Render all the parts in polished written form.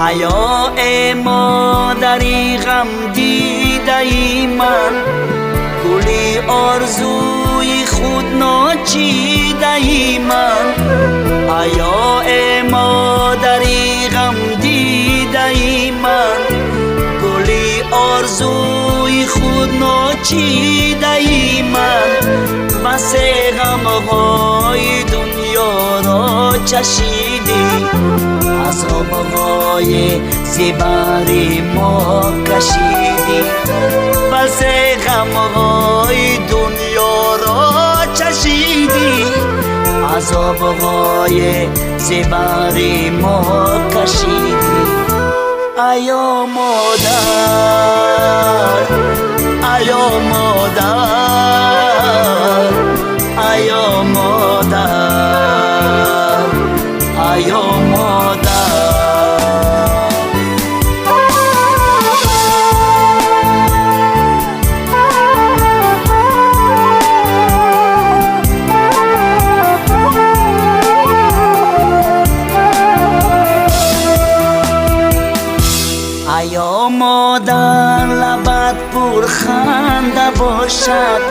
ایا ای مادری غم دیده من، گلی آرزوی خود ناچیده من. ایا ای مادری غم دیده من، گلی آرزوی خود ناچیده من. بس غمهای دنیا را چشیدی، عذابهای زبر ما کشیدی. بس غمهای دنیا را چشیدی، عذابهای زبر ما کشیدی. ایا مادر، ایا مادر، ایا مادر، ایا مادر. ایا مادر لبت پرخنده باشد،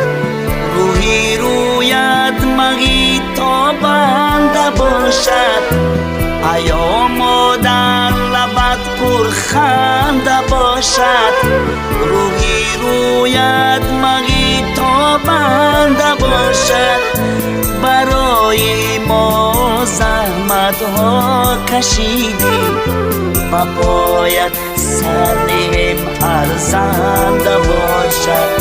روحی رویت مگی تابنده باشد. ایا مادر لبت پرخنده باشد، روحی رویت مگی تابنده باشد. برای ما زحمت ها کشیدی، با پایت سرنیم ارزنده باشد.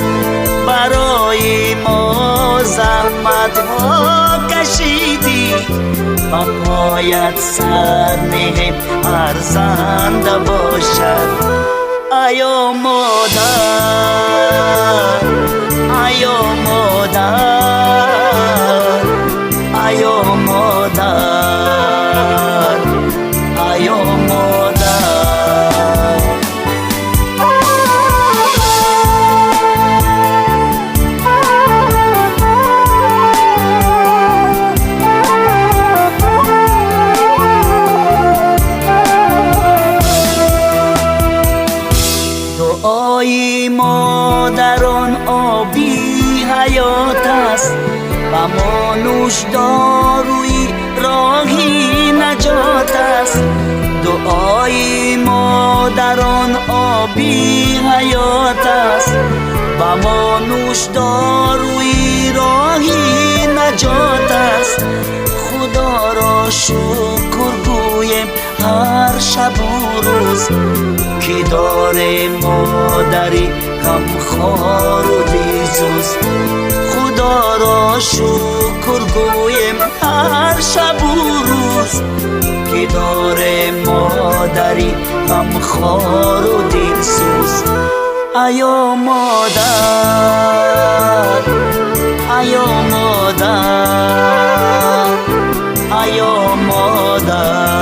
برای ما زحمت ها کشیدی، با پایت سرنیم ارزنده باشد. ایا مادر، ایا مادر، ایا مادر، ایا مادر. دعای مادران آبی حیات است، و ما نوش داروی راهی نجات است. دعای مادران آبی حیات است، و ما نوش داروی راهی نجات است. خدا را شکر گویم هر شب و روز، که داره مادری غمخوار و دلسوز. خدا را شکر گویم هر شب و روز، که داره مادری غمخوار و دلسوز. ایا مادر، ایا مادر، ایا مادر،